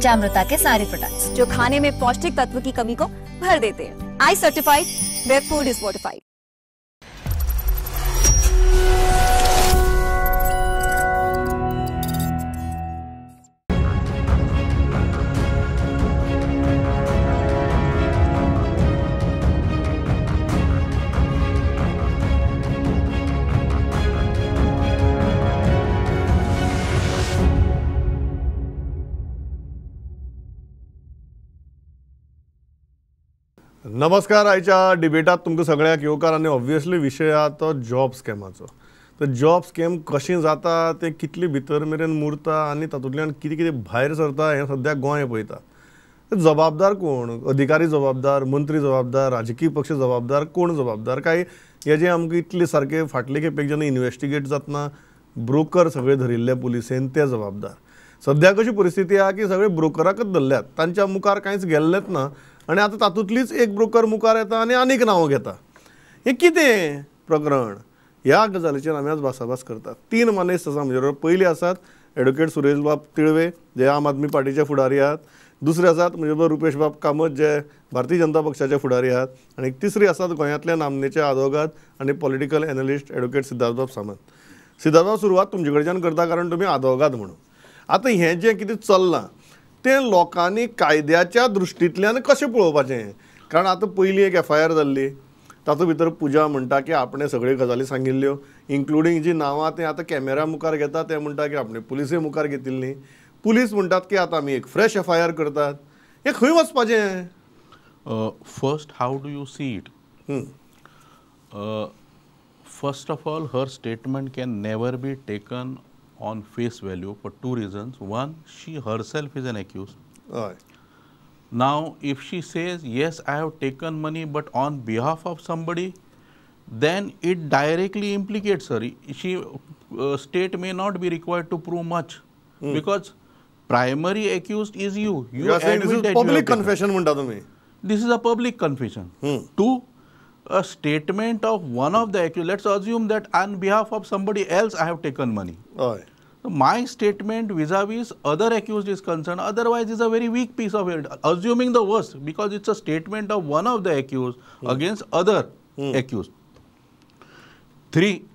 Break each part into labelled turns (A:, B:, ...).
A: पंचामृता K सारे products जो खाने में पौष्टिक तत्व की कमी को भर देते हैं। I certified where food is fortified.
B: नमस्कार. आयच्या डिबेटात तुमकां सगळ्यांक येवकार आनी ऑब्वियसली विशय आहा तो जॉब स्कॅमाचो. तर जॉब स्कॅम कशें जाता, ते कितले भितर मेरेन मुरता आनी तातूंतल्यान कितें कितें भायर सरता हें सद्याक गोंय पळयता. जबाबदार कोण? अधिकारी जबाबदार, मंत्री जबाबदार, राजकीय पक्ष जबाबदार, कोण जबाबदार? काय हेजें आमकां इतले सारकें फाटले खेपेक जेन्ना इन्वेस्टिगेट जातना ब्रोकर सगळे धरिल्ले पुलिसेन ते जबाबदार. सद्याक अशी परिस्थिती आहा की सगळे ब्रोकराकच धरल्यात, तांच्या मुखार कांयच गेल्लेंच ना आनी आतां तातूंतलीच एक ब्रोकर मुखार येता आनी आनीक नांवां घेता. हें कितें प्रकरण? ह्या गजालीचेर आमी आज भासाभास करतात. तीन मानेस्त आसा म्हजे बरोबर. पयली आसात एडवोकेट सुरेशबाब तिळवे जे आम आदमी पार्टीचे फुडारी आहात, दुसरे आसात म्हजे बरोबर रुपेशबाब कामत जे भारतीय जनता पक्षाचे फुडारी आहात, आनी तिसरी आसात गोंयांतले नामनेचे आदवोगाद आनी पॉलिटिकल एनलिस्ट एडवोकेट सिद्धार्थबाब सामंत. सिद्धार्थबाब, सुरवात तुमचे कडच्यान करता कारण तुमी आदवोगाद म्हणून. आतां हें जें कितें चल्लां तें लोकांनी कायद्याच्या दृश्टींतल्यान कशें पळोवपाचें? कारण आतां पयलीं एक एफ I R जाल्ली, तातूंत भितर पुजा म्हणटा की आपणें सगळ्यो गजाली सांगिल्ल्यो, इन्क्लुडींग जी नांवां तें आतां कॅमेरा मुखार घेता ते म्हणटा की आपणें पुलिसे मुखार घेतिल्लीं. पुलीस म्हणटात की आतां आमी एक फ्रेश एफ I R करतात. हें खंय वचपाचें?
C: First, how do you see it? First of all, her statement can never be taken on face value for two reasons. One, she herself is an accused. Now, if she says, yes, I have taken money, but on behalf of somebody, then it directly implicates her. She, state may not be required to prove much because primary accused is you.
B: You are saying this is public confession म्हणता तुम्ही.
C: This is a public confession. Two, a statement of one of the accused, let's assume that on behalf of somebody else I have taken money. So my statement vis-a-vis other accused is concerned, otherwise is a very weak piece of evidence, assuming the worst, because it's a statement of one of the accused against other accused. Three,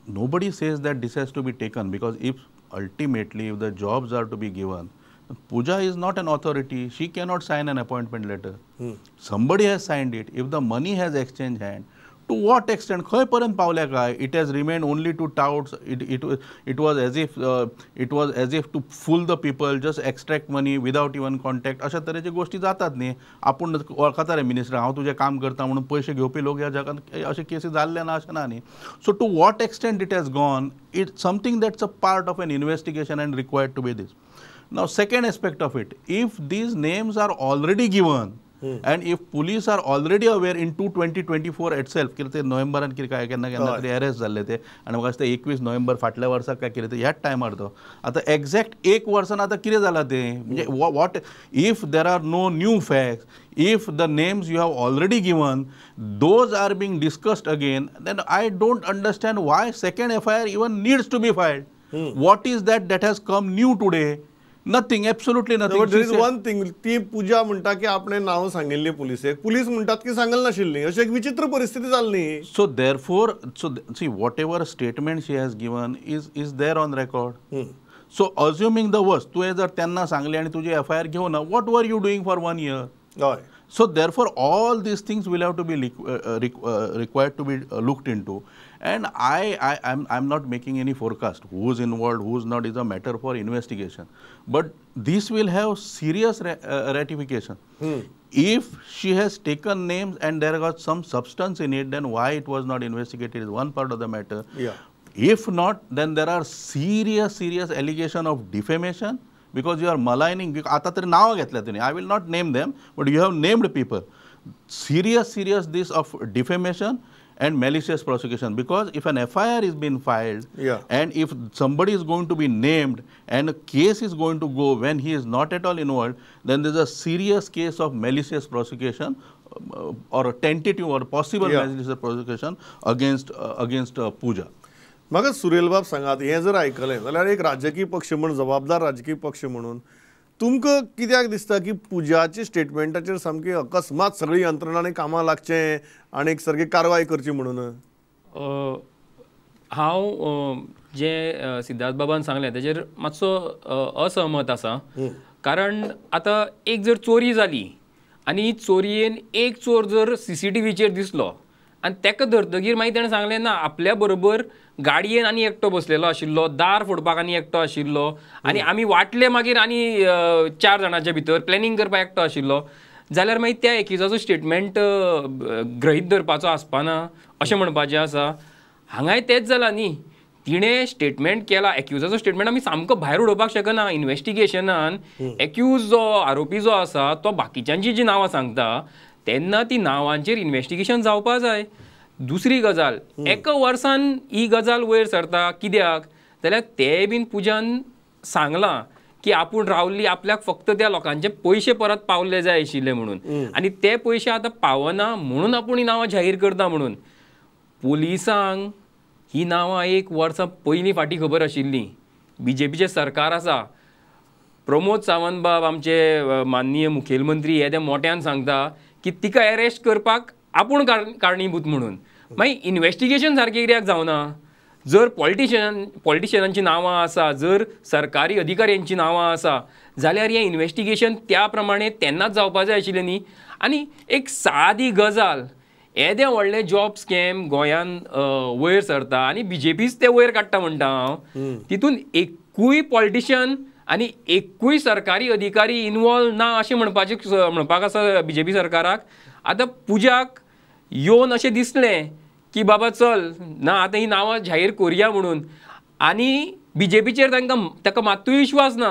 C: nobody says that this has to be taken, because if ultimately if the jobs are to be given, Pooja is not an authority, she cannot sign an appointment letter. Somebody has signed it. If the money has exchanged hand, to what extent, खंय पर्यंत पावल्या काय? It has remained only to touts. It was as if it was as if to fool the people, just extract money without even contact. अशा तरेचे गोष्टी जातात न्ही. आपूण वळखता रे मिनिस्टर, हांव तुजें काम करता म्हणून पयशे घेवपी लोक ह्या जगांत अशे केसी जाल्ले ना अशें ना न्ही. So to what extent it has gone, it's something that's a part of an investigation and required to be this. Now, second aspect of it, if these names are already given and if police are already aware in 2024 itself, कितें ते नोव्हेंबरान कितें काय केन्ना केन्ना तरी arrest जाल्ले ते, आनी म्हाका दिसता 21 नोव्हेंबर फाटल्या वर्साक काय कितें ते ह्याच टायमार तो. आतां एग्जॅक्ट एक वर्सान आतां कितें जालां तें, म्हणजे what if there are no new facts, if the names you have already given, those are being discussed again, then I don't understand why second FIR even needs to be filed. What is that that has come new today? Nothing, absolutely nothing.
B: But there is one thing, ती पूजा म्हणटा की आपणे नांव सांगिल्ली पुलिसेक, police म्हणटात की सांगल नाशिल्ली. अशी एक विचित्र परिस्थिती जाल्ली.
C: So therefore, so see, whatever statement she has given is there on record. So assuming the worst, तुवें जर तेन्ना सांगलें आनी तुजी एफआयआर घेवना, what were you doing for 1 year?
B: हय.
C: So therefore, all these things will have to be required to be looked into, and I'm not making any forecast. Who's involved, who's not is a matter for investigation. But this will have serious ratification. If she has taken names and there was some substance in it, then why it was not investigated is one part of the matter.
B: Yeah.
C: If not, then there are serious, serious allegation of defamation. Because you are maligning, आता तरी नाव घेतल्या तुवें, I will not name them, but you have named people. Serious, serious this of defamation and malicious prosecution, because if an FIR is been filed, and if somebody is going to be named and a case is going to go when he is not at all involved, then there is a serious case of malicious prosecution or a tentative or possible malicious prosecution against Pooja.
B: म्हाका सुरेलबाब सांगात, हें जर आयकलें जाल्यार एक राजकीय पक्ष म्हणून, जबाबदार राजकीय पक्ष म्हणून तुमकां कित्याक दिसता की पुजाचे स्टेटमेंटाचेर सामकी अकस्मात सगळी यंत्रणांनी कामां लागचें आनी सारकी कारवाय करची म्हणून?
D: हांव जें सिद्धार्थ बाबान सांगलें तेजेर मातसो असहमत आसा. कारण आतां एक जर चोरी जाली आनी चोरयेन एक चोर जर सीसीटीव्हीचेर दिसलो आनी तेका धरतगीर मागीर तेणें सांगलें ना आपल्या बरोबर गाडयेन आनी एकटो बसलेलो आशिल्लो, दार फोडपाक आनी एकटो आशिल्लो, आनी आमी वांटले मागीर आनी 4 जाणांच्या भितर प्लॅनिंग करपाक एकटो आशिल्लो, जाल्यार मागीर त्या एकिजाचो स्टेटमेंट गृहीत धरपाचो आसपाना अशें म्हणपाचें आसा. हांगाय तेंच जालां न्ही, तिणें स्टेटमेंट केला, एक्युजाचो स्टेटमेंट आमी सामको भायर उडोवपाक शकना. इन्वेस्टिगेशनान एक्यूज जो आरोपी जो आसा तो बाकीच्यांची जी नांवां सांगता तेन्ना ती नांवांचेर इन्वेस्टिगेशन जावपा जाय. दुसरी गजाल, एका वर्सान ही गजाल वयर सरता कित्याक जाल्यार ते बीन पुजान सांगलां की आपूण रावली आपल्याक फक्त त्या लोकांचे पयशे परत पावले जाय आशिल्ले म्हणून, आनी ते पयशे आतां पावना म्हणून आपूण ही नांवां जाहीर करता म्हणून. पुलिसांक ही नांवां एक वर्सां पयलीं फाटीं खबर आशिल्लीं. बीजेपीचें सरकार आसा, प्रमोद सावंत बाब आमचे माननीय मुखेलमंत्री हे ते मोट्यान सांगता की तिका अरेस्ट करपाक आपूण कारणीभूत म्हणून. मागीर इन्वेस्टिगेशन सारकें कित्याक जावना? जर पॉलिटिशियनांची नांवां आसा, जर सरकारी अधिकाऱ्यांची नांवां आसा जाल्यार हें इन्वेस्टिगेशन त्या प्रमाणे तेन्नाच जावपा जाय आशिल्लें न्ही. आनी एक सादी गजाल, येदें व्हडलें जॉब स्कॅम गोंयान वयर सरता आनी बीजेपीच ते वयर काडटा म्हणटा हांव, तितून एकूय पॉलिटिशियन आनी एकूय सरकारी अधिकारी इनवॉल्व ना अशें म्हणपाक आसा बीजेपी सरकाराक. आतां पुजाक येवन अशें दिसलें की बाबा चल ना आतां ही नांवां जाहीर करुया म्हणून, आनी बीजेपीचेर तांकां ताका मात्तूय विश्वास ना.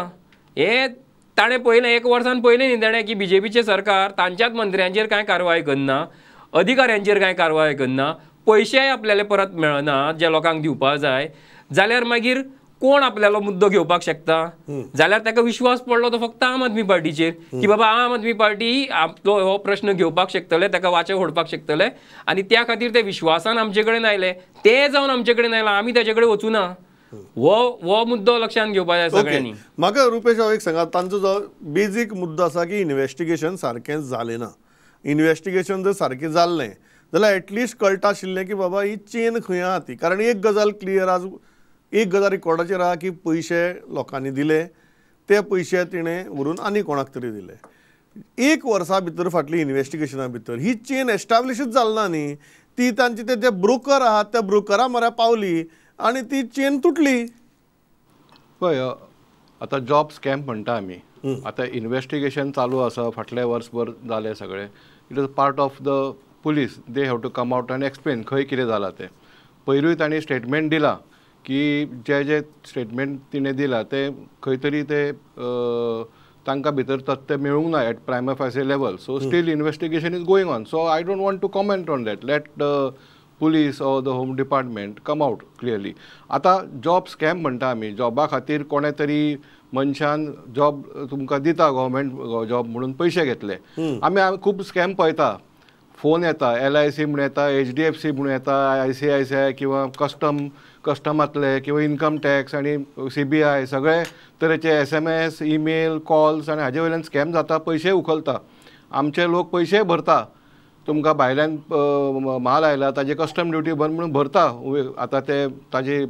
D: हें ताणें पळयलें, एक वर्सान पळयलें न्ही ताणें की बीजेपीचें सरकार तांच्याच मंत्र्यांचेर कांय कारवाय करना, अधिकाऱ्यांचेर कांय कारवाय करना, पयशेय आपल्याले परत मेळना जे लोकांक दिवपा जाय, जाल्यार मागीर कोण आपल्यालो मुद्दो घेवपाक शकता? जाल्यार ताका विश्वास पडलो तो फक्त आम आदमी पार्टीचेर की बाबा आम आदमी पार्टी आपलो हो प्रश्न घेवपाक शकतले, ताका वाचे फोडपाक शकतले, आनी त्या खातीर ते विश्वासान आमचे कडेन आयले. ते जावन आमचे कडेन आयला, आमी ताचे कडेन वचूना. हो मुद्दो लक्षांत घेवपाक जाय सगळ्यांनी.
B: म्हाका रुपेश हांव एक सांगा, तांचो जो बेजीक मुद्दो आसा की इन्वेस्टिगेशन सारकें जालें ना. इन्वेस्टिगेशन जर सारकें जाल्लें जाल्यार एटलिस्ट कळटा आशिल्लें की बाबा ही चेन खंय आहा ती. कारण एक गजाल क्लियर आज, एक गजाल रिकॉर्डाचेर आहा की पयशे लोकांनी दिले, ते पयशे तिणें व्हरून आनी कोणाक तरी दिले. एक वर्सा भितर फाटली इन्वेस्टिगेशना भितर ही चेन एस्टाब्लिशूच जाल ना न्ही. ती तांची ते जे ब्रोकर आहात त्या ब्रोकरा म्हऱ्या पावली आनी ती चेन तुटली.
E: पळय आतां जॉब स्कॅम म्हणटा आमी, आतां इन्वेस्टिगेशन चालू आसा, फाटल्या वर्सभर जालें सगळें. It is part of the police, they have to come out and explain खंय कितें जालां तें. पयरूय तांणी स्टेटमेंट दिलां की जे जे स्टेटमेंट तिणें दिलां तें खंय तरी ते तांकां भितर तथ्य मेळूंक ना at prima facie level. So still investigation is going on. So I don't want to comment on that. Let the police or the home department come out clearly. आतां जॉब स्कॅम म्हणटा आमी, जॉबा खातीर कोणें तरी मनशान जॉब तुमकां दिता, government job म्हणून पयशे घेतले. आमी खूब स्कॅम पळयता, फोन येता, LIC म्हूण येता, HDFC म्हूण येता, ICICI किंवा कस्टमांतले किंवा इन्कम टॅक्स आनी CBI, सगळे तरेचे SMS, email, calls आनी हाजे वयल्यान स्कॅम जाता, पयशे उखलता. आमचे लोक पयशे भरता, तुमकां भायल्यान म्हाल आयला ताजे कस्टम ड्युटी भर म्हणून भरता. आतां ते ताजी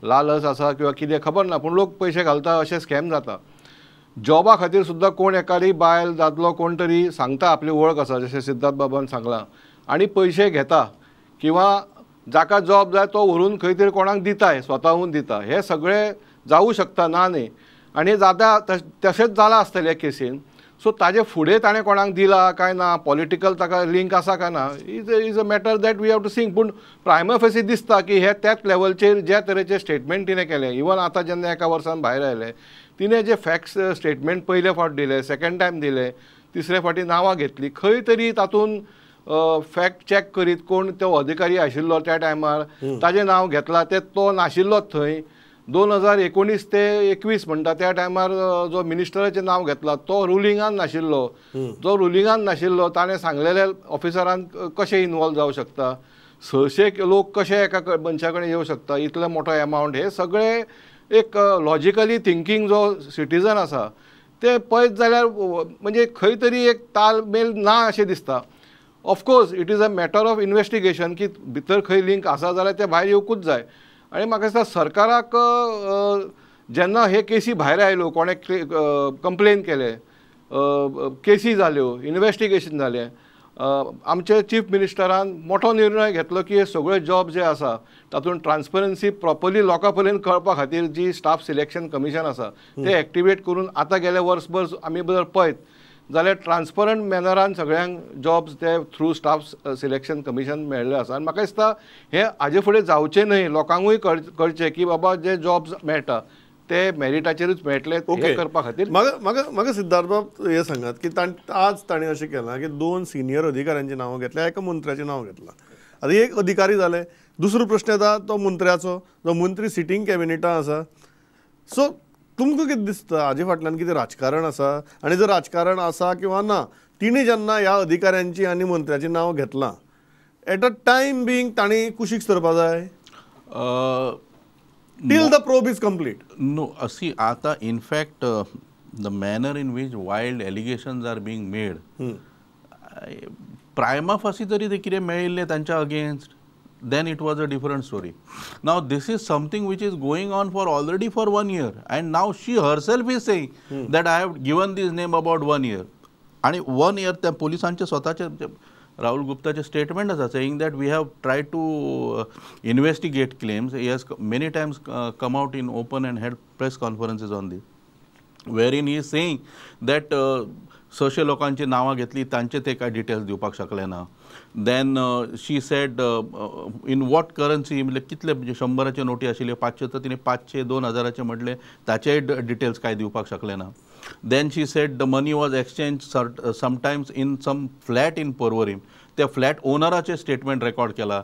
E: लालच आसा किंवा कितें खबर ना, पूण लोक पयशे घालता, अशें स्कॅम जाता. जॉबा खातीर सुद्दां कोण एकादी बायल दादलो कोण तरी सांगता आपली वळख आसा, जशें सिद्धार्थ बाबान सांगलां, आनी पयशे घेता किंवा जाका जॉब जाय तो व्हरून खंय तरी कोणाक दिताय, स्वताहून दिता. हे सगळें जावूं शकता, ना न्ही, आनी जाता तशेंच जालां आसतलें हे केसीन. सो ताजे फुडें ताणें कोणाक दिला काय ना, पॉलिटिकल ताका लिंक आसा काय ना, is a matter that we have to think. पूण प्रायमा फेसी दिसता की हे त्याच लेवलचेर ज्या तरेचे स्टेटमेंट तिणें केलें, इवन आतां जेन्ना एका वर्सान भायर आयलें, तिणें जे फॅक्ट्स स्टेटमेंट पयले फावट दिले, सेकंड टायम दिले, तिसरे फावटी नांवां घेतली, खंय तरी तातूंत फॅक्ट चॅक करीत कोण तो अधिकारी आशिल्लो त्या टायमार ताजें नांव घेतलां, ते तो नाशिल्लोच थंय. 2019 ते 21 म्हणटा त्या टायमार जो मिनिस्टराचें नांव घेतलां तो रुलिंगान नाशिल्लो. जो रुलिंगान नाशिल्लो ताणें सांगलेल्या ऑफिसरान कशें इनवॉल्व जावं शकता, 600 लोक कशे एका मनशा कडेन येवं शकता, इतलो मोठो एमावंट. हे सगळे एक लॉजिकली थिंकींग जो सिटीजन आसा ते पळयत जाल्यार म्हणजे खंय तरी एक तालमेल ना अशें दिसता. Of course it is a matter of investigation की भितर खंय लिंक आसा जाल्यार ते भायर येवकूच जाय. आनी म्हाका दिसता सरकाराक जेन्ना हे केसी भायर आयल्यो, कोणें कंप्लेन केले, केसी जाल्यो, इन्वेस्टिगेशन जालें, आमचे चीफ मिनिस्टरान मोठो निर्णय घेतलो की हे सगळे जॉब जे आसा तातूंत ट्रान्सपरन्सी प्रॉपरली लोकां पर्यंत कळपा खातीर जी स्टाफ सिलेक्शन कमिशन आसा ते एक्टिवेट करून आतां गेले वर्सभर आमी जर पळयत जाल्यार ट्रान्सपरंट मॅनरान सगळ्यांक जॉब्स ते थ्रू स्टाफ सिलेक्शन कमिशन मेळ्ळें आसा. आनी म्हाका दिसता हें हाजे फुडें जावचें न्हय, लोकांकूय कळचें की बाबा जे जॉब्स मेळटा ते मेरिटाचेरूच मेळटले. हें करपा खातीर
B: म्हाका म्हाका म्हाका सिद्धार्थ बाब हें सांगात की आज ताणें अशें केलां की 2 सिनियर अधिकाऱ्यांचीं नांवां घेतल्या, एका मंत्र्याचें नांव घेतलां. आतां एक अधिकारी जाले, दुसरो प्रश्न येता तो मंत्र्याचो, जो मंत्री सिटींग कॅबिनेटान आसा. सो तुमकां कितें दिसता हाजे फाटल्यान कितें राजकारण आसा, आनी जर राजकारण आसा किंवा ना, तिणें जेन्ना ह्या अधिकाऱ्यांची आनी मंत्र्याचें नांव घेतलां एट अ टायम बींग तांणी कुशीक सरपा जाय till the probe is complete?
C: No, see, आता in fact the manner in which wild allegations are being made, prima facie तरी ते कितें मेळिल्लें तांच्या against, then it was a different story. Now this is something which is going on for already for 1 year, and now she herself is saying that I have given this name about 1 year. आणि 1 year त्या पोलिसांचे स्वताचे Rahul गुप्ताचे statement आसा saying that we have tried to investigate claims. He has many times come out in open and had press conferences on this, wherein he is saying that 600 लोकांची नांवां घेतली, तांचे ते काय डिटेल्स दिवपाक शकले ना. Then she said in what currency, म्हणजे कितले 100चे नोटी आशिल्ल्यो, 500, तर तिणें 500 2000चे म्हटले, ताचेय डिटेल्स काय दिवपाक शकले ना. Then she said the money was exchange sometimes in some flat in Porvorim, त्या फ्लॅट ओनराचे स्टेटमेंट रेकॉर्ड केला.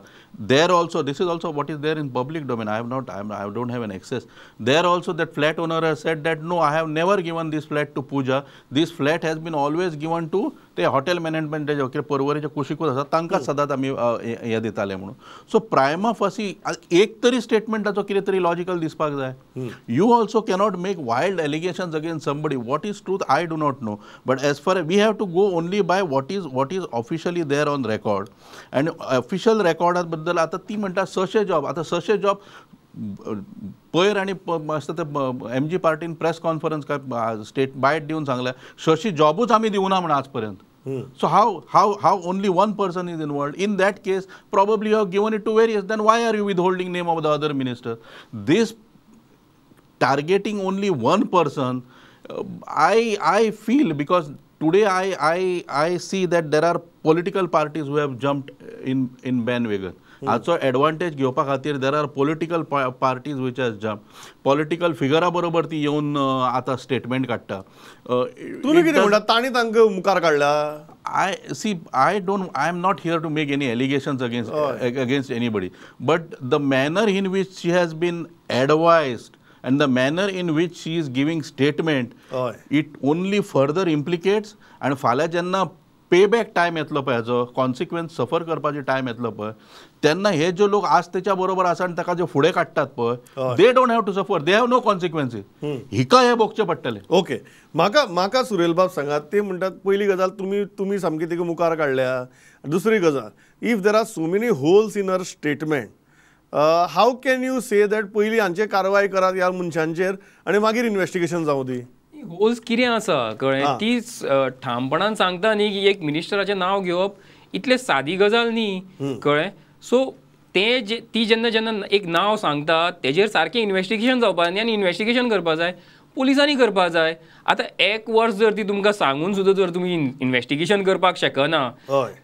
C: There also, this is also what is there in public domain, I have not, I don't have an access. There also that flat owner has said that no, I have never given this flat to Pooja, this flat has been always given to ते hotel मॅनेजमेंटाचे कितें पर्वरीच्या कुशीकूच आसा तांकां सदांच आमी हें दिताले म्हणून. सो प्रायमा फासी एक तरी स्टेटमेंटाचो कितें तरी लॉजिकल दिसपाक जाय. You also cannot make wild allegations against somebody. What is truth I do not know, but as far we have to go only by what is officially there on record. And official रेकॉर्डा बद्दल आतां ती म्हणटा 600 job, आतां 600 job पयर आनी आसता ते M G पार्टीन press conference काय स्टेट बायट दिवन सांगलें 600 जॉबूच आमी दिवना म्हण आज पर्यंत. So how only one person is involved in that case? Probably you have given it to various, then why are you withholding name of the other minister? This targeting only one person, I feel, because today I see that there are political parties who have jumped in bandwagon. हाचो advantage घेवपा खातीर there are political parties which has jump. Political फिगरा बरोबर ती येवन आतां statement काडटा.
B: तुमी कितें म्हणटा, तांणी तांकां मुखार काडला?
C: I see, I am not here to make any allegations against anybody, but the manner in which she has been advised and the manner in which she is giving statement, it only further implicates. And फाल्यां जेन्ना payback time येतलो पळय, हाचो consequence सफर करपाचो time येतलो पळय, तेन्ना हे जे लोक आज तेच्या बरोबर आसा आनी ताका जे फुडें काडटात पळय, they don't have to suffer, they have no consequences. हिका हे भोगचें पडटलें.
B: ओके, म्हाका म्हाका सुरेल बाब सांगात, ते म्हणटात पयली गजाल तुमी सामकी तिका मुखार काडल्या. दुसरी गजाल, if there are so many holes in her statement, how can you say that पयलीं हांचेर कारवाय करात ह्या मनशांचेर आनी मागीर इन्वेस्टिगेशन जावं दी?
D: होल्स कितें आसा कळ्ळें, ती ठामपणान सांगता न्ही की एक मिनिस्टराचें नांव घेवप इतलें सादी गजाल न्ही, कळ्ळें. सो ते जे ती जेन्ना जेन्ना एक नांव सांगता तेजेर सारकें इन्वेस्टिगेशन जावपा जाय आनी इन्वेस्टिगेशन करपा जाय, पुलिसांनी करपा जाय. आतां एक वर्स जर ती तुमकां सांगून सुद्दां जर तुमी इन्वेस्टिगेशन करपाक शकना,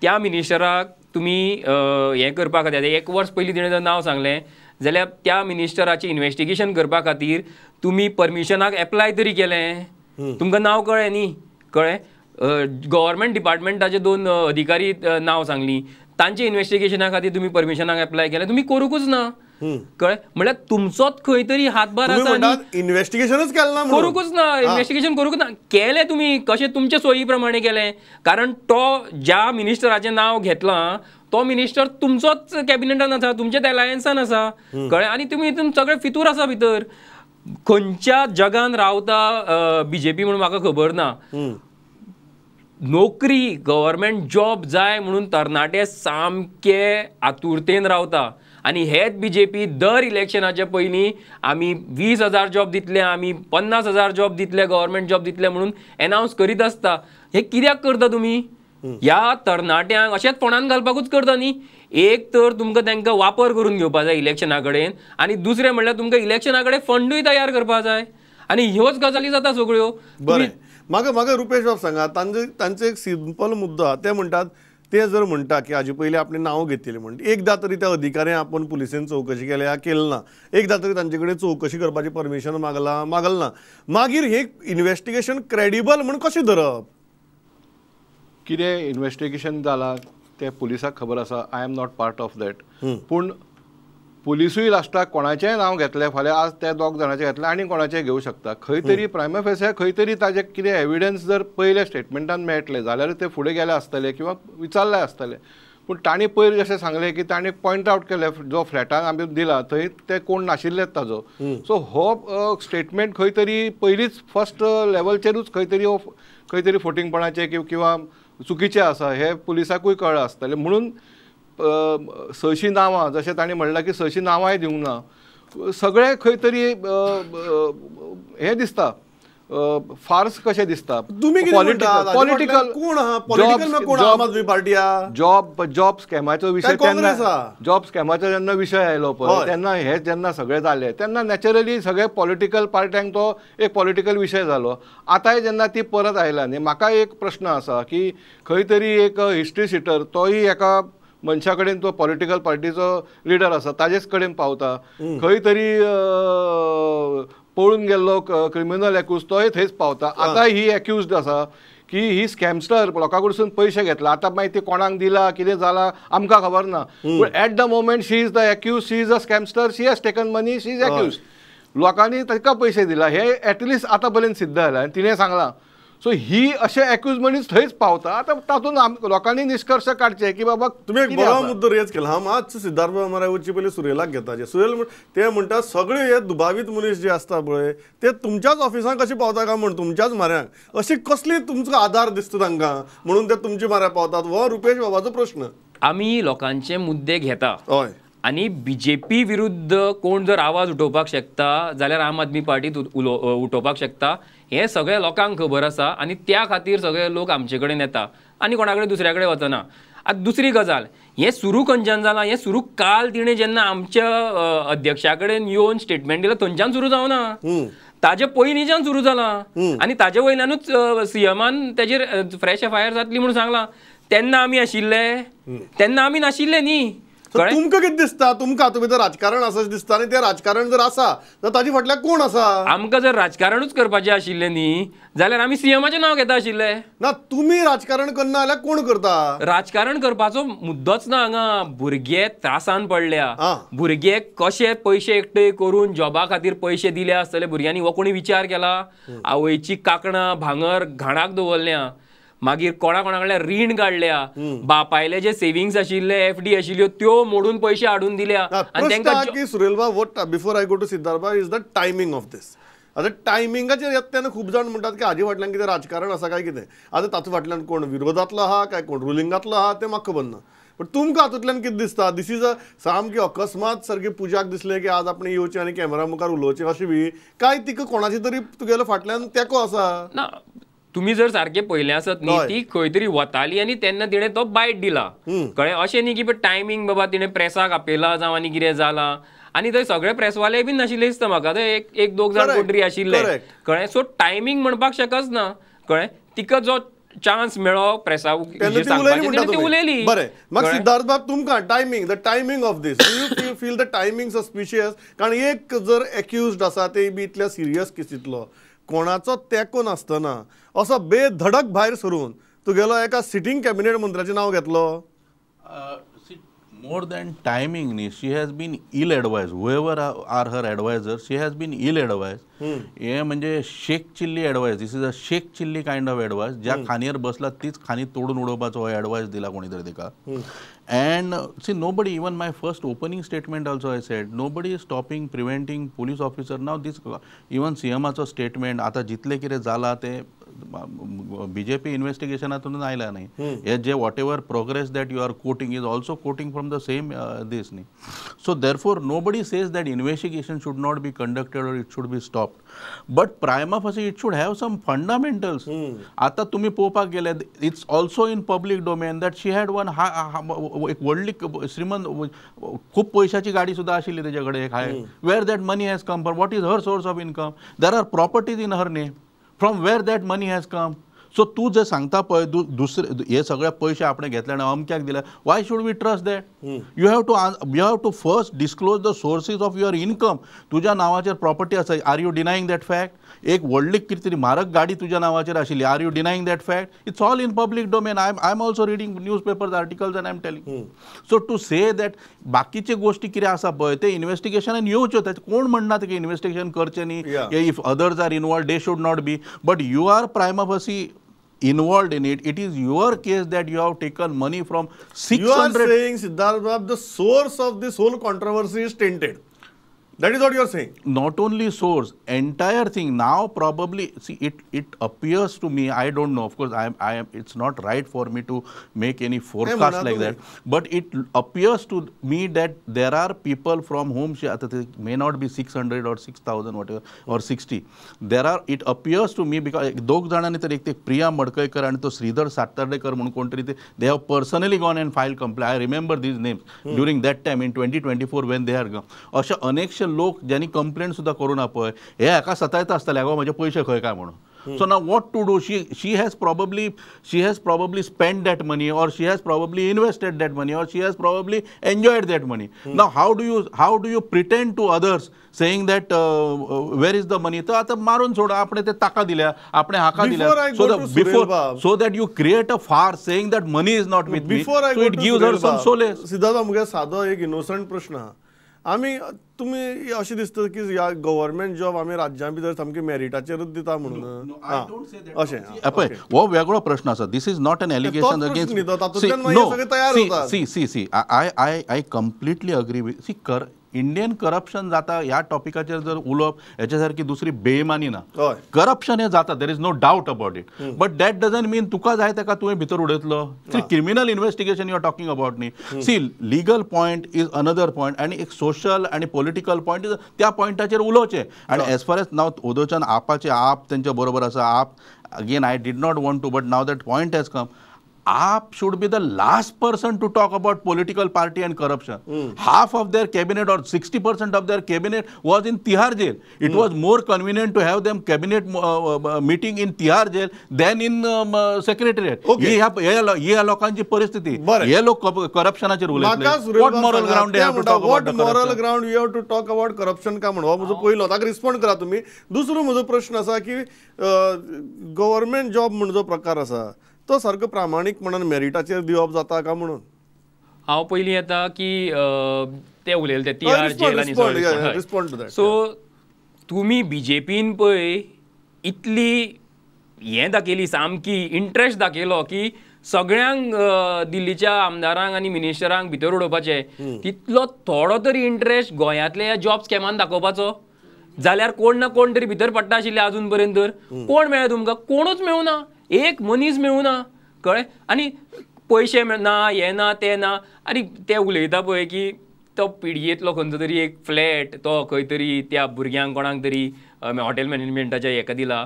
D: त्या मिनिस्टराक तुमी हें करपा खातीर एक वर्स पयलीं तिणें जर नांव सांगलें जाल्यार त्या मिनिस्टराचें इन्वेस्टिगेशन करपा खातीर तुमी परमिशनाक एप्लाय तरी केलें, तुमकां नांव कळ्ळें न्ही, कळ्ळें. गव्हर्मेंट डिपार्टमेंटाचे 2 अधिकारी नांव सांगली, तांचे इन्वेस्टिगेशना खातीर तुमी परमिशनाक एप्लाय केलें, तुमी करूंकूच ना, कळ्ळें. म्हणल्यार तुमचोच खंय तरी हातभार आसा.
B: इन्वेस्टिगेशनच केलें ना,
D: करूंकूच ना, इन्वेस्टिगेशन करूंकूच ना. केलें तुमी कशें तुमचे सोयी प्रमाणे केलें, कारण तो ज्या मिनिस्टराचें नांव घेतलां तो मिनिस्टर तुमचोच कॅबिनेटान आसा, तुमचेच एलायन्सान आसा, कळ्ळें. आनी तुमी हितून सगळे फितूर आसा भितर. खंयच्या जगान रावता बीजेपी म्हणून म्हाका खबर ना. नोकरी गव्हर्मेंट जॉब जाय म्हणून तरणाटे सामके आतुरतेन रावता आनी हेच बीजेपी दर इलेक्शनाच्या पयलीं आमी 20,000 जॉब दितले, आमी 50,000 जॉब दितले, गव्हर्मेंट जॉब दितले म्हणून एनावन्स करीत आसता. हे कित्याक करता तुमी? ह्या तरणाट्यांक अशेंच फोंडान घालपाकूच करता न्ही. एक तर तुमकां तांकां वापर करून घेवपा जाय इलेक्शना कडेन आनी दुसरें म्हणल्यार तुमकां इलेक्शना कडेन फंडूय तयार करपा जाय आनी ह्योच गजाली जाता सगळ्यो.
B: बरें, म्हाका म्हाका रुपेश बाब सांगा, तांचो एक सिंपल मुद्दो आहा. ते म्हणटात ते जर म्हणटा की हाजे पयलीं आपणें नांव घेतिल्लें म्हण एकदां तरी त्या अधिकाऱ्यान आपूण पुलिसेन चवकशी केल्या केली ना, एकदां तरी तांचे कडेन चवकशी करपाची परमिशन मागल ना, मागीर हे इन्वेस्टिगेशन क्रेडिबल म्हण कशें धरप?
E: कितें इन्वेस्टिगेशन जालां तें पुलिसाक खबर आसा. I am not part of that. पूण पुलिसूय लास्टाक कोणाचेंय नांव घेतलें फाल्यां आज त्या दोग जाणाचें घेतलें आनी कोणाचें घेवं शकता. खंय तरी प्रायमा फेसिया खंय तरी ताजें कितें एविडन्स जर पयल्या स्टेटमेंटान मेळटलें जाल्यार ते फुडें गेले आसतले किंवा विचारले आसतले. पूण तांणी पयर जशें सांगलें की तांणी पॉयंट आवट केलें जो फ्लॅटान आमी दिला थंय ते कोण नाशिल्लेच ताजो. सो हो स्टेटमेंट खंय तरी पयलींच फर्स्ट लेवलचेरूच खंय तरी हो खंय तरी फोटिंगपणाचें किंवा चुकीचें आसा हें पुलिसाकूय कळ्ळां आसतलें. म्हणून 600 नांवां जशें तांणी म्हणलां की 600 नांवांय दिवंक ना, सगळें खंय तरी हें दिसता फार्स कशें दिसता. पॉलिटिकल जॉब जॉब स्कॅमाचो विशय तेन्ना जॉब स्कॅमाचो जेन्ना विशय आयलो पळय तेन्ना हे जेन्ना सगळें जालें तेन्ना नॅचरली सगळे पॉलिटिकल पार्ट्यांक तो एक पॉलिटिकल विशय जालो. आतांय जेन्ना ती परत आयला न्ही, म्हाका एक प्रश्न आसा की खंय तरी एक हिस्ट्री सिटर तोय एका मनशा कडेन तो पॉलिटिकल पार्टीचो लिडर आसा ताजेच कडेन पावता, खंय तरी पळून गेल्लो क्रिमिनल एक्यूज तोय थंयच पावता. आतां ही एक्यूज्ड आसा की ही स्कॅमस्टर लोकां कडसून पयशे घेतला, आतां मागीर ती कोणाक दिला कितें जाला आमकां खबर ना, पूण at the moment she is the accused, she is a scamster, she has taken money, she is accused. लोकांनी ताका पयशे दिला हे एटलिस्ट आतां पर्यंत सिद्ध जालां आनी तिणें सांगलां. सो ही अशे एक्यूज मनीस थंयच पावता. आतां तातूंत लोकांनी निश्कर्श काडचे की बाबा
B: तुमी एक बरो मुद्दो रेज केला. हांव मातसो सिद्धार्थ बाबा वचचे पयलीं सुरेलाक घेता. सुरेल ते म्हणटा सगळे हे दुबावीत मनीस जे आसता पळय ते तुमच्याच ऑफिसांत कशे पावता काय म्हण, तुमच्याच म्हऱ्यांक अशी कसली तुमचो आदार दिसता तांकां म्हणून ते तुमच्या म्हऱ्याक पावतात, हो रुपेश बाबाचो प्रश्न.
D: आमी लोकांचे मुद्दे घेता.
B: हय,
D: आनी बीजेपी विरुद्ध कोण जर आवाज उठोवपाक शकता जाल्यार आम आदमी पार्टी उठोवपाक शकता हें सगळ्या लोकांक खबर आसा आनी त्या खातीर सगळे लोक आमचे कडेन येता आनी कोणा कडेन दुसऱ्या कडेन वचना. आतां दुसरी गजाल, हें सुरू खंयच्यान जालां? हें सुरू काल तिणें जेन्ना आमच्या अध्यक्षा कडेन येवन स्टेटमेंट दिलां थंयच्यान सुरू जावना, ताजे पयलींच्यान सुरू जालां आनी ताजे वयल्यानूच सीएमान तेजेर फ्रेश एफआयआर जातली म्हणून सांगलां. तेन्ना आमी आशिल्ले? तेन्ना आमी नाशिल्ले न्ही.
B: तुमकां कितें दिसता? तुमकां तुमी तर राजकारण आसा दिसता आनी तें राजकारण जर आसा तर ताजे फाटल्यान कोण आसा?
D: आमकां जर राजकारणूच करपाचें आशिल्लें न्ही जाल्यार आमी सीएमाचें नांव घेता आशिल्ले.
B: ना, तुमी राजकारण करना जाल्यार कोण करता?
D: राजकारण करपाचो मुद्दोच ना हांगा. भुरगे त्रासान पडल्या, भुरगे कशे पयशे एकठांय करून जॉबा खातीर पयशे दिले आसतले भुरग्यांनी, हो कोणी विचार केला? आवयची कांकणां भांगर घाणाक दवरल्या, मागीर कोणा कोणा कडल्यान रीण काडल्या, बापायले जे सेविंग्स आशिल्ले एफडी आशिल्ल्यो त्यो मोडून पयशे हाडून दिल्या.
B: आनी तांकां सुरेल बाब, what before I go to Siddharth बाब is the timing of this. आतां टायमिंगाचेर येता तेन्ना खूब जाण म्हणटात की हाजे फाटल्यान कितें राजकारण आसा काय कितें. आतां तातूंत फाटल्यान कोण विरोधांतलो आहा काय कोण रुलिंगांतलो आहा तें म्हाका खबर ना, पण तुमकां हातूंतल्यान कितें दिसता? This is a सामकी अकस्मात सारकी पुजाक दिसलें की आज आपणें येवचें आनी कॅमेरा मुखार उलोवचें अशें बी काय तिका कोणाची तरी तुगेलो फाटल्यान तेंको आसा?
D: ना, तुम्ही जर सारखे पयलें आसत न्ही ती खंय तरी वताली आनी तेन्ना तिणें तो बायट दिला. कळ्ळें? अशें न्ही की टायमींग बाबा तिणें प्रेसाक आपयला जावं आनी कितें जालां. आनी थंय सगळे प्रेसवाले बीन नाशिल्ले दिसता म्हाका, थंय एक दोग जाण कोण तरी आशिल्ले. कळ्ळें? सो टायमींग म्हणपाक शकच ना. कळ्ळें? तिका जो चान्स मेळ्ळो प्रेसा ती उलयली.
B: बरें, म्हाका सिद्धार्थ बाब तुमकां timing, the timing of this, do you feel the timing suspicious? कारण एक जर एक्युज्ड आसा ते बी इतल्या सिरियस केसींतलो कोणाचो तेंको नासतना असो बेधडक भायर सरून तुगेलो एका सिटींग कॅबिनेट मंत्र्याचें नांव घेतलो.
C: More than timing न्ही, she has been ill advised. Whoever are her advisor, she has been ill advised. हे म्हणजे Shaikh chilli advice. This is a Sheikh Chilli kind of advice. ज्या खांदयेर बसला तीच खांदी तोडून उडोवपाचो हो एडवायस दिला कोणी तरी तिका. And see, nobody, even my first opening statement also I said, nobody is stopping, preventing police officer. Now this, even सीएमाचो स्टेटमेंट, आतां जितलें कितें जालां तें बीजेपी इन्व्हेस्टिगेशनातून आयला न्ही. हे जे whatever progress that you are quoting is also quoting from the same this न्ही. So therefore nobody says that investigation should not be conducted or it should be stopped, but prima facie it should have some fundamentals. आतां तुमी पळोवपाक गेले, it's also in public domain that she had one एक व्हडली श्रीमंत खूब पयशाची गाडी सुद्दां आशिल्ली तेजे कडेन एक हाय. Where that money has come from? What is her source of income? There are properties in her name. From where that money has come? So तूं जें सांगता पळय, दुसरे हे सगळे पयशे आपणे घेतले आनी अमक्याक दिले, why should we trust that? You have to first disclose the sources of your income. तुज्या नांवाचेर प्रॉपर्टी आसा, are you denying that fact? एक व्हडली कितें तरी म्हारग गाडी तुज्या नांवाचेर आशिल्ली, are you denying that fact? It's all in public domain. I am also reading newspapers articles and I am telling. So to say that बाकीचे गोश्टी कितें आसा पळय ते इन्वेस्टिगेशनान येवच्यो, कोण म्हणना की इन्वेस्टिगेशन करचें न्ही, if others are involved they should not be, but you are prima facie involved in it. It is your case that you have taken money from 600.
B: You are saying, Siddharth Bab, the source of this whole controversy is tainted. That is what you are saying.
C: Not only source, entire thing. Now probably, see, it appears to me, I don't know, of course, I am, it's not right for me to make any forecast like that, but it appears to me that there are people from whom she, it may not be 600 or 6,000, whatever, or 60. There are, it appears to me, because दोग जाणांनी तर एक ते प्रिया मडकयकर आणि तो श्रीधर सातार्डेकर म्हणून कोणतरी ते, they have personally gone and filed complaint. I remember these names during that time in 2024 when they are gone. अशा अनेकशे लोक ज्यांनी कंप्लेंट सुद्धा करू ना पळय, हे हाका सतायता आसतले, अगो म्हजे पयशे खंय काय म्हणून. So now what to do? She has probably spent that money, or she has probably invested that money, or she has probably enjoyed that money. Now how do you pretend to others saying that where is the money? तर आता मारून सोडा, आपणे ते ताका दिल्या, आपणे हाका दिल्या. So that you create a farce saying that money is not with me. So it gives her some solace.
B: Siddharth, मुगे सादो एक इनोसंट प्रश्न आहा. आमी तुमी अशें दिसता की ह्या गव्हर्मेंट जॉब आमी राज्यां भितर सामकी मेरिटाचेरूच दिता म्हणून. अशें
C: पळय, हो वेगळो प्रश्न आसा. This is not an allegation against. See see see I I completely agree with see कर इंडियन करप्शन जाता ह्या टॉपिकाचेर जर उलोवप हेच्या सारकी दुसरी बेमानी ना. करप्शन हें जाता, there is no doubt about it, but that doesn't mean तुका जाय ताका तुवें भितर उडयतलो. Criminal investigation you are talking about न्ही. See, legal point is another point आनी एक सोशल आनी पॉलिटिकल पॉयंट is, त्या पॉयंटाचेर उलोवचें. आनी एज फार एज नाव ओदोच्यान आपाचे आप तेंच्या बरोबर आसा. आप again I did not want to, but now that point has come. AAP should be the last person to talk about political party and corruption. Half of their cabinet or 60% of their cabinet was in Tihar jail. It was more convenient to have them cabinet meeting in Tihar jail than in secretariat. ही लोकांची परिस्थिती. हे लोक करप्शनाचेर उलयतले. What moral ground they have to talk about?
B: What moral ground you have to talk about corruption का म्हणून हो म्हजो पयलो, ताका रिस्पॉन्ड करा तुमी. दुसरो म्हजो प्रश्न आसा की गव्हर्मेंट जॉब म्हण जो प्रकार आसा तो सारको प्रामाणीकपणान मेरिटाचेर दिवप जाता काय म्हणून.
D: हांव पयलीं येता की ते उलयले ते तिहार जेल आनी सो तुमी बीजेपीन पळय इतली हें दाखयली, सामकी इंट्रस्ट दाखयलो की सगळ्यांक दिल्लीच्या आमदारांक आनी मिनिस्टरांक भितर उडोवपाचें, तितलो थोडो तरी इंट्रस्ट गोंयांतल्या ह्या जॉब स्कॅमान दाखोवपाचो जाल्यार कोण ना कोण तरी भितर पडटा आशिल्ले आजून पर्यंत. तर कोण मेळ्ळें तुमकां? कोणूच मेळूना, एक मनीस मेळूना, कळ्ळें? आनी पयशे ना, हें ना, तें ना. आनी ते उलयता पळय की तो पिडयेंतलो खंयचो तरी एक फ्लॅट तो खंय तरी त्या भुरग्यांक कोणाक तरी हॉटेल मॅनेजमेंटाच्या हेका दिला.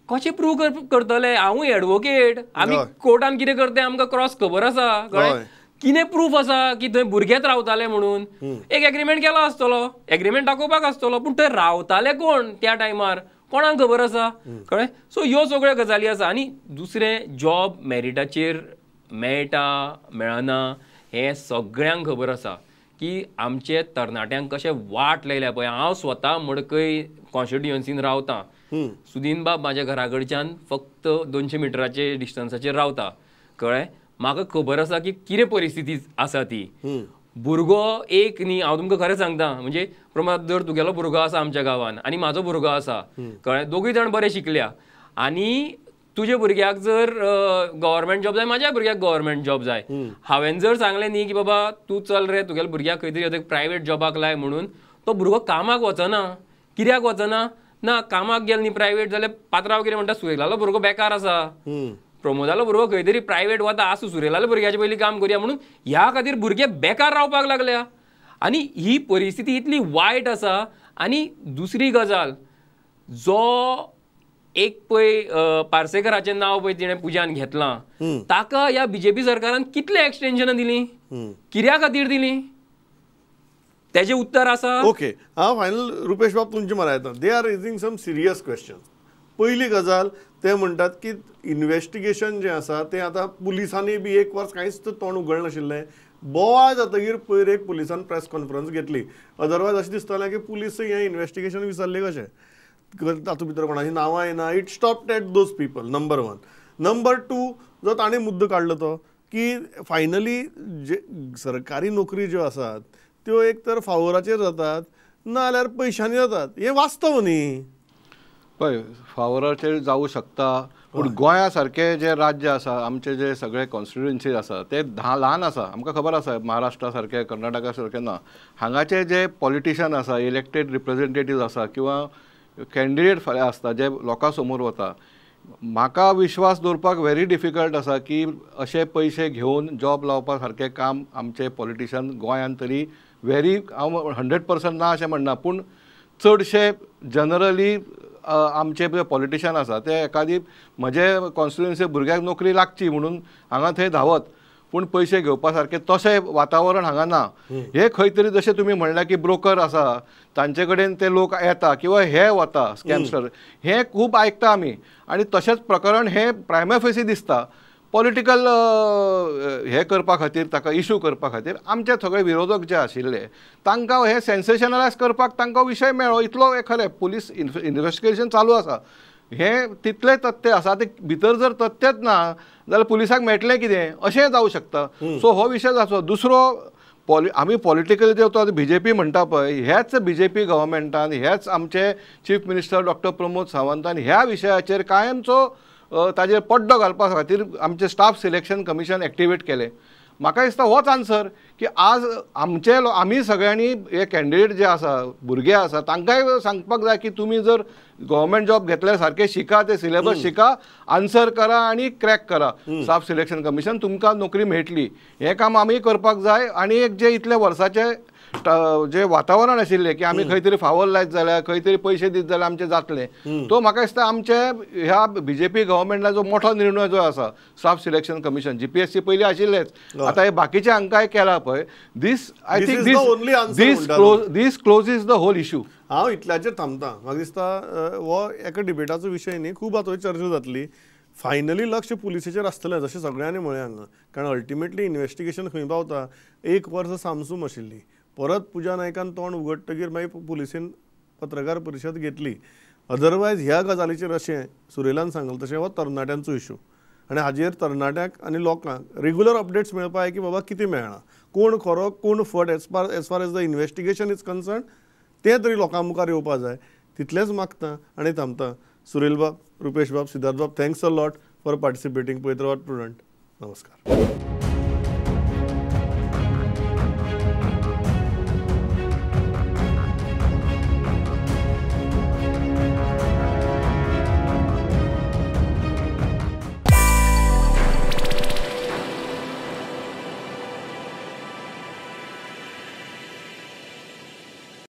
D: कशें प्रूव करतले? हांवूय एडवोकेट, आमी कोर्टान कितें करता तें आमकां क्रॉस खबर आसा, कळ्ळें? कितें प्रूफ आसा की थंय भुरगेच रावताले म्हणून? एक एग्रीमेंट केला आसतलो, एग्रीमेंट दाखोवपाक आसतलो, पूण थंय रावताले कोण त्या टायमार कोणाक खबर आसा, कळ्ळें? सो ह्यो सगळ्यो गजाली आसा. आनी दुसरें, जॉब मेरिटाचेर मेळटा मेळना हें सगळ्यांक खबर आसा की आमचे तरणाट्यांक कशें वाट लायल्या पळय. हांव स्वता मडकय कॉन्स्टिट्युयन्सीन रावतां, सुदीन बाब म्हाज्या घरा कडच्यान फक्त 200 मिटराचे डिस्टन्साचेर रावता, कळ्ळें? म्हाका खबर आसा की कितें परिस्थिती आसा ती. भुरगो एक न्ही, हांव तुमकां खरें सांगता, म्हणजे प्रमाण जर तुगेलो भुरगो आसा आमच्या गांवान आनी म्हाजो भुरगो आसा, कळ्ळें, दोगूय जाण बरे शिकल्या आनी तुज्या भुरग्याक जर गव्हर्मेंट जॉब जाय, म्हाज्या भुरग्याक गव्हर्मेंट जॉब जाय, हांवें जर सांगलें न्ही की बाबा तूं चल रे तुगेल्या भुरग्याक खंय तरी प्रायवेट जॉबाक लाय म्हणून, तो भुरगो कामाक वचना. कित्याक वचना? ना कामाक गेलो न्ही प्रायवेट जाल्यार पात्रांव कितें म्हणटा, सुरेलालो भुरगो बेकार आसा, प्रमोदालो भुरगो खंय तरी प्रायवेट वता, आसूं सुरेलाल्या भुरग्याचे पयलीं काम करुया म्हणून. ह्या खातीर भुरगे बेकार रावपाक लागल्या आनी ही परिस्थिती इतली वायट आसा. आनी दुसरी गजाल, जो एक पळय पार्सेकराचें नांव पळय तिणें पुजान घेतलां, ताका ह्या बीजेपी सरकारान कितले एक्सटेन्शनां दिलीं, कित्या खातीर दिलीं, तेजें उत्तर आसा.
B: ओके, हांव फायनल रुपेश बाब तुमचे मरा येता. They are raising some serious question. पयली गजाल ते म्हणटात की इन्वेस्टिगेशन जें आसा तें आतां पुलिसांनी बी एक वर्स कांयच तोंड उगडनाशिल्लें. बोवाळ जातकीर पयर एक पुलिसान प्रेस कॉन्फरन्स घेतली, अदरवायज अशें दिसतालें की पुलीस हें इन्वेस्टिगेशन विसरले कशें, तातूंत भितर कोणाची नांवां येना. It stopped at those people, number one. Number two, जो ताणें मुद्दो काडलो तो की फायनली जे सरकारी नोकरी ज्यो आसात त्यो एक तर फावोराचेर जातात ना जाल्यार पयशांनी जातात, हें वास्तव न्ही.
E: पळय, फावोराचेर जावूं शकता, पूण गोंया सारकें जें राज्य आसा, आमचे जे सगळे कॉन्स्टिट्युएन्सी आसा ते ल्हान आसा, आमकां खबर आसा, महाराष्ट्रा सारकें कर्नाटका सारकें ना. हांगाचे जे पॉलिटिशन आसा, इलेक्टेड रिप्रेझेंटेटिव्ह आसा किंवा कॅन्डिडेट फाल्यां आसता जे लोकां समोर वता, म्हाका विश्वास दवरपाक व्हेरी डिफिकल्ट आसा की अशे पयशे घेवन जॉब लावपा सारकें काम आमचे पॉलिटिशन गोंयांत तरी व्हेरी, हांव 100% ना अशें म्हणना, पूण चडशे जनरली आमचे पॉलिटिशन आसा ते एखादी म्हजे कॉन्स्टिट्युएन्सी भुरग्याक नोकरी लागची म्हणून हांगा थंय धांवत, पूण पयशे घेवपा सारकें तशें वातावरण हांगा ना. हे खंय तरी जशें तुमी म्हणलें की ब्रोकर आसा तांचे कडेन ते लोक येता किंवा हे वता स्कॅमस्टर, हें खूब आयकता आमी आनी तशेंच प्रकरण हें प्रायमा फेसी दिसता. पॉलिटिकल हे करपा खातीर, ताका इशू करपा खातीर आमचे सगळे विरोधक जे आशिल्ले तांकां हे सेन्सेशनलायज करपाक तांकां विशय मेळ्ळो, इतलो हें खरें. पुलीस इन्वेस्टिगेशन चालू आसा, हें तितलें तथ्य आसा, ते भितर जर तथ्यच ना जाल्यार पुलिसाक मेळटलें कितें अशें जावं शकता. सो हो विशय आसलो. दुसरो आमी पॉलिटिकली जे तो बीजेपी म्हणटा पळय, ह्याच बीजेपी गव्हर्मेंटान, ह्याच आमचे चीफ मिनिस्टर डॉक्टर प्रमोद सावंतान ह्या विशयाचेर कायमचो ताजेर पड्डो घालपा खातीर आमचे स्टाफ सिलेक्शन कमिशन एक्टिवेट केलें. म्हाका दिसता होच आन्सर की आज आमचे आमी सगळ्यांनी हे कॅन्डिडेट जे आसा, भुरगे आसा, तांकांय सांगपाक जाय की तुमी जर गव्हर्मेंट जॉब घेतल्यार सारकें शिका, ते सिलेबस शिका, आन्सर करा आनी क्रॅक करा. स्टाफ सिलेक्शन कमिशन तुमकां नोकरी मेळटली. हें काम आमी करपाक जाय. आनी एक जे इतले वर्साचे जे वातावरण आशिल्लें की आमी खंय तरी फावर लायत जाल्यार, खंय तरी पयशे दीत जाल्यार आमचें जातलें, तो म्हाका दिसता आमचे ह्या बीजेपी गव्हर्मेंटाचो जो मोठो निर्णय जो आसा स्टाफ सिलेक्शन कमिशन, जीपीएससी पयलीं आशिल्लेच, आतां हे बाकीचे हांकांय केला पळय, this I think this closes the whole issue.
B: हांव इतल्याचेर थांबता. म्हाका दिसता हो एका डिबेटाचो विशय न्ही, खूब आतां चर्चा जातली. फायनली लक्ष पुलिसेचेर आसतलें जशें सगळ्यांनी म्हळें हांगा, कारण अल्टिमेटली इन्वेस्टिगेशन खंय पावता. एक वर्स सामसूम आशिल्ली, परत पुजा नायकान तोंड उगडटकीर मागीर पुलिसेन पत्रकार परिशद घेतली. अदरवायज ह्या गजालीचेर अशें सुरेलान सांगलें तशें हो तरणाट्यांचो इशू आनी हाजेर तरणाट्यांक आनी लोकांक रेगुलर अपडेट्स मेळपा जाय की बाबा कितें मेळ्ळां, कोण खरो कोण फट, as far as the investigation is concern तें तरी लोकां मुखार येवपा जाय. तितलेंच मागता आनी थांबता. सुरेल बाब, रुपेश बाब, सिद्धार्थ बाब, thanks a lot for participating. पळयत रावात प्रुडंट. नमस्कार.